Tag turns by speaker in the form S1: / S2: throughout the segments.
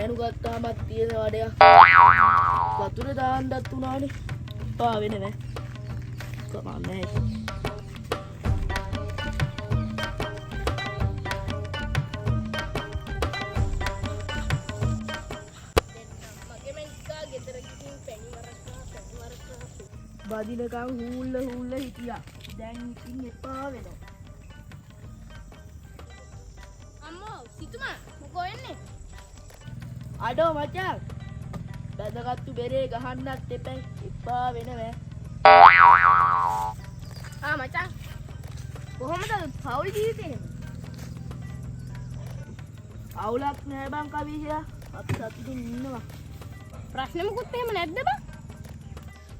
S1: ගෑනු ගත්තාමත් තියෙන වඩයක්. වතුර දාන්නත් උනානේ. එපා වෙනව. කමක් නැහැ.
S2: මගේ මැනිකා ගෙදර ගිහින් පැණි වරකා පැණි වරකා.
S1: බදිනකන් හූල්ල හූල්ල හිටියා. දැන් ඉතින් එපා වෙනවා.
S2: අම්මෝ සිතුමා මොකෝ වෙන්නේ?
S1: අඩෝ මචං. බැදගත්තු බෙරේ ගහන්නත් එපැයි. එපා වෙනව.
S2: ආ මචං කොහොමද පවුල් ජීවිතේ එහෙම?
S1: අවුලක් නෑ බං කවිෂයා. අපි සතුටින් ඉන්නවා.
S2: ප්‍රශ්න මොකුත් එහෙම නැද්ද බං?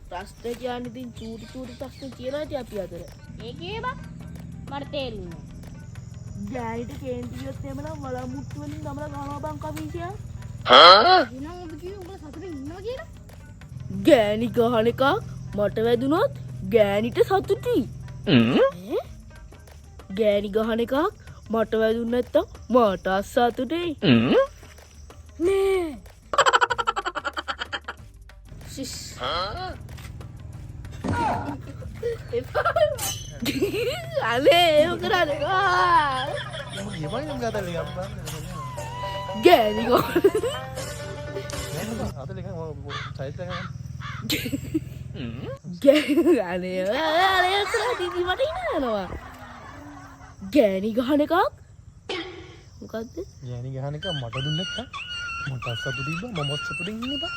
S1: ප්‍රශ්න කියන්නේ ඉතින් චූටි චූටි ප්‍රශ්න කියලා ඇති අපි අතර.
S2: ඒකේ බං මට තේරුන්නේ නෑ.
S1: ගෑනිට කේන්ති ගියොත් එහෙම නම් වළං මුට්ටු වලින් දමලා ගහනවා බං කවිෂයා.
S2: එහෙනම් ඔබ කිව්වේ උඹලා සතුටින් ඉන්නවා කියලා?
S1: ගෑණි ගහන එකක් මට වැදුනොත් ගෑණිට සතුටුයි. ඈ? ගෑණි ගහන එකක් මට වැදුන නැත්තම් මටත් සතුටුයි.
S2: නෑ.
S1: ශිෂ්. එපා. අනේ එහෙම කරන්න එපා.
S3: Gimana yang kata lihat apa?
S1: ගෑණි ගහන ගෑණි අනේ අනේ කරන්න ඉතින් මට ඉන්න යනවා. ගෑණි ගහන එකක් මොකද්ද?
S3: ගෑණි ගහන එක මට දුන්නේ නැත්තම් මටත් සතුටුයි බා, මමත් සතුටින් ඉන්නේ බා.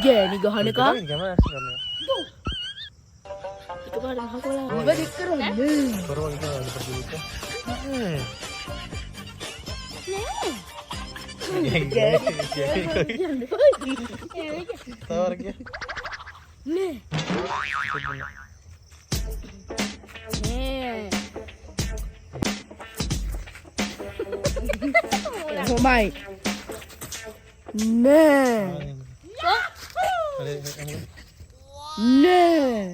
S1: ගෑණි ගහන එකක්
S3: කැමරා ඇක්ෂන් කරනවා.
S1: එකපාරට මහ කොලා ඉව දෙක් කරන්නේ.
S3: කරවල කියලා වැඩ පරිදි.
S1: කියන්න එපා.
S3: තව වරක් කිය.
S1: නෑ.
S2: නෑ.
S1: කොහොමයි? නෑ.
S3: හරි.
S1: නෑ.